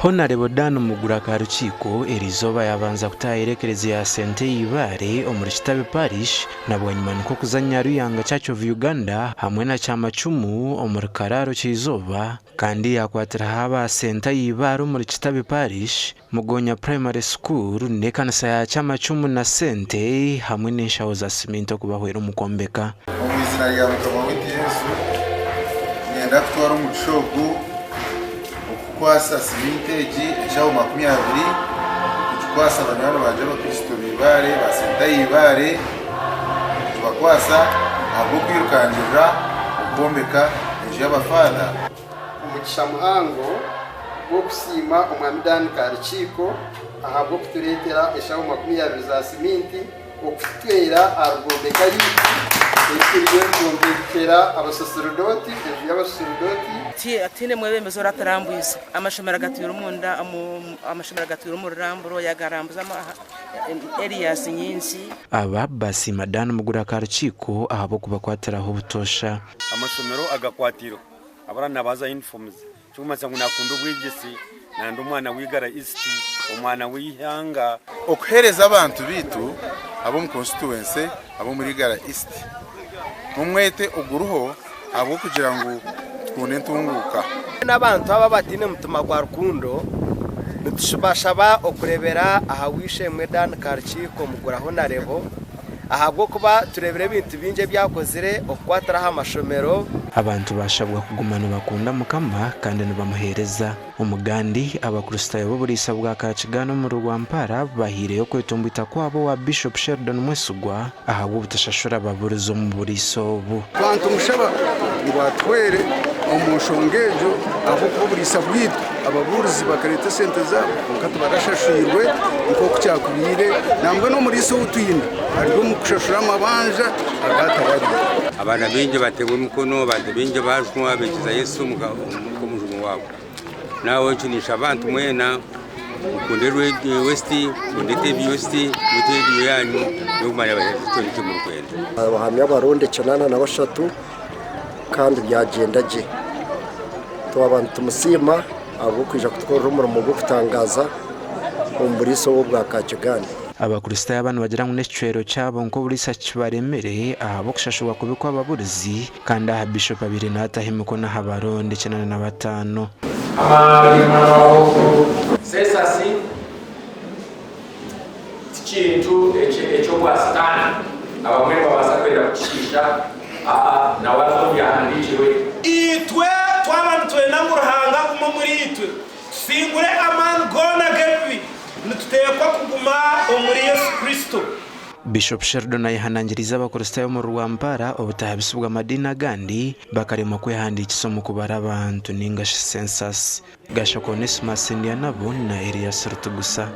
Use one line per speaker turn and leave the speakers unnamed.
Honarebo Dan Mugura Karukiiko eriizooba yaabanza kutaahira ekereziya ya Sente Eibaare omuri Kitabi Parish na bwanyima nikwo kuza Nyaruyanga Church of Uganda hamwe na Kyamacumu omuri Karaaro Kyizooba kandi yaakwatiraho aba Senta Eibaare omuri Kitabi Parish, Mugonya Primary School n'ekanisa ya Kyamacumu na Sente hamwe n'enshaho za siminti okubahwera omu kwombeka.
Omu izina rya Mukama waitu Yesu, niinyenda kutwara omugisha ogu okukwasa siminti egi enshaho 20 kugikwasa banywani bangye Abakristo b'Ibare, ba Senta y'Ibare, kugibakwasa ahabw'okwirukangirira okwombeka enju y'abafaada.
Omugisha muhango gw'okusiima Omwami Dan Karukiiko ahabw'okutureetera eshaho 20 za siminti okututwera aha rwombeka yaitu ei turiyo nitwombekyera abasosorodooti, enju y'abasosorodooti.
Tihaine mwebembezi oraturambwize. Amashomero agatwire omunda amashomero agatwire omu ruramburo yagarambuza areas nyingi.
Aba basiima Dan Mugura Karukiiko ahabw'okubakwatiraho obutoosha.
Amashomero agakwatiireho abaraba nabaza uniforms kirikumanyisa ngu nakunda obwegyese nandi omwana w'Igara East, omwana w'eihanga.
Okuheereza abantu baitu ab'omu constituency ab'omuri Igara East n'omwete oguriho ahabw'okugira ngu tukunda entunguuka.
N'abantu abo abataine mutima gwa rukundo, nitubashaba okureebera aha w'eishe-emwe Dan Karukiiko Muguraho Narebo, ahabw'okuba tureebire ebintu bingi ebi akozire okukwatira aha mashomero.
Abantu baashabwa kuguma nibakunda Mukama kandi nibamuheereza. Omugandi, Abakristaayo b'oburiisa bwa Kakigaana omuri Rwampara bahaireyo okwetomboita kwabo owa Bishop Sheldon Mwesigwa ahabw'obutashashura baburizi omu buriisa obu.
Twaba nitumushaba ngu atuhwere omu nshonga egyo ahabw'okuba oburiisa bwaitu ababuurizi bakareeta esente zaabo kwonka tibarashashwirwe nk'oku kyakubaire. Nambwenu omuriisa ou twine ari omu kushashura amabanja agu atarariire.
Abaana baingi bateebwa emikono, abantu baingi baajunwa baikiriza Yesu nk'omujuni waabo. Nahabwekyo ninshaba abantu mwena mukunde Radio West, mukunde TV West, mwete rediyo yaanyu y'okumanya abaheereza kyona eki murikwenda.
Abahamya abarundi 83 kandi byagyenda gye. Twaba nitumusiima ahabw'okwija kutukorera omurimo gw'okutangaaza omu buriisa obu obwa Kakiganda.
Abakristaayo aba nibagira ngu n'ekicwero kyabo nk'oburiisa kibaremire ahabw'okushashurwa kubi kw'ababurizi Kandi aha Bishop abaire nataho emikono aha barondi 85.
Sensasi ti kintu eky'obwa Sitaane. Abamwe nibabaasa kwenda kukishiisha. Aa, nawe aza omu Byahandiikirwe.
Itwe twaba nitwenda ngu Ruhanga agume omuriitwe, tusingure amaani goona ag'ebibi, nituteekwa kuguma omuri Yesu Kristo.
Bishop Sheldon ayehanangiriize Abakristaayo omuri Rwampara obutahabisibwa amadiini agandi bakaremwa kwehandiikisa omu kubara abantu ninga shi census. Gashaka Onesmus Ndyanabo na Elias Rutugusa.